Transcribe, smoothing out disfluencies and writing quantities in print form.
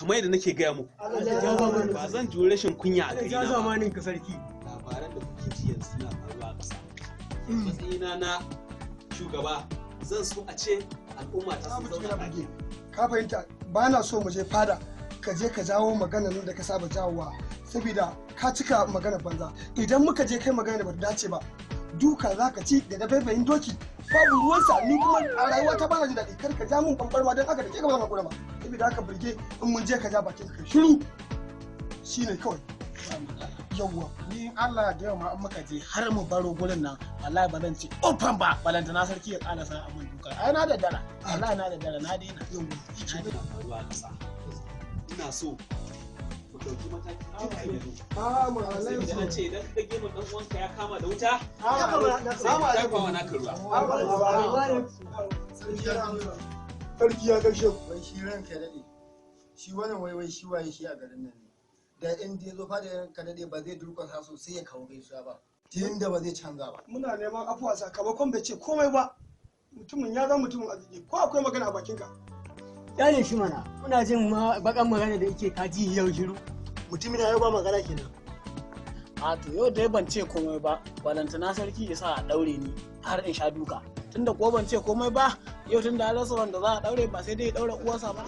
Kamar yadda nake gaya muku, ba zan juri rashin kunya a gari Ja na ba. zamanin ka, sarki. Labaran da kuke ji yanzu suna faruwa a ƙasa, matsayina na shugaba zan so a ce al'umma ta sun zauna lafiya. Ka fahimta? Ba na so mu je fada ka je ka jawo magana nan da ka saba jawowa, saboda ka cika magana banza. Idan muka je kai magana da bata dace ba, duka za ka ci da dabaibayin doki, babu ruwansa. Ni kuma a rayuwa ta bana jin daɗi. Kar ka ja mun bambar ma, don haka da ke gaba zan hakura ba. Saboda haka burge, in mun je ka ja bakin ka shiru, shine kawai. Yawwa. Ni in Allah da yau ma in muka je har mu baro gurin nan, wallahi ba zan ce ofan ba, balantana sarki ya ƙara sa a mun duka. Ai na da dara, wallahi na da dara, na daina. Yawwa. Suna faruwa a ƙasa, ina so mu ɗauki mataki tun kan yanzu, A mu saboda an ce idan ka ga gemun ɗan uwanka ya kama da wuta, sai ka shafa wa naka ruwa. Sarki ya gaishe ku. Wai shi ranka ya daɗe, shi wannan wai shi waye shi a garin nan ne da in ya zo fada ranka daɗe ba zai durƙusa sosai ya kawo gaisuwa ba, tun da ba zai canza ba? Muna neman afuwa sakamakon bai ce komai ba. Mutumin ya zama mutumin arziki. Ko akwai magana a bakinka? Kyale shi mana. Muna jin ma bakan magana da yake kaji yau shiru. Mutumin ya ba magana kenan. A to, yau dai ban ce komai ba, balantana sarki ya sa a daure ni har in sha duka. Tunda ko ban ce komai ba yau, tunda an rasa wanda za a daure ba, sai dai ya daure uwarsa ba.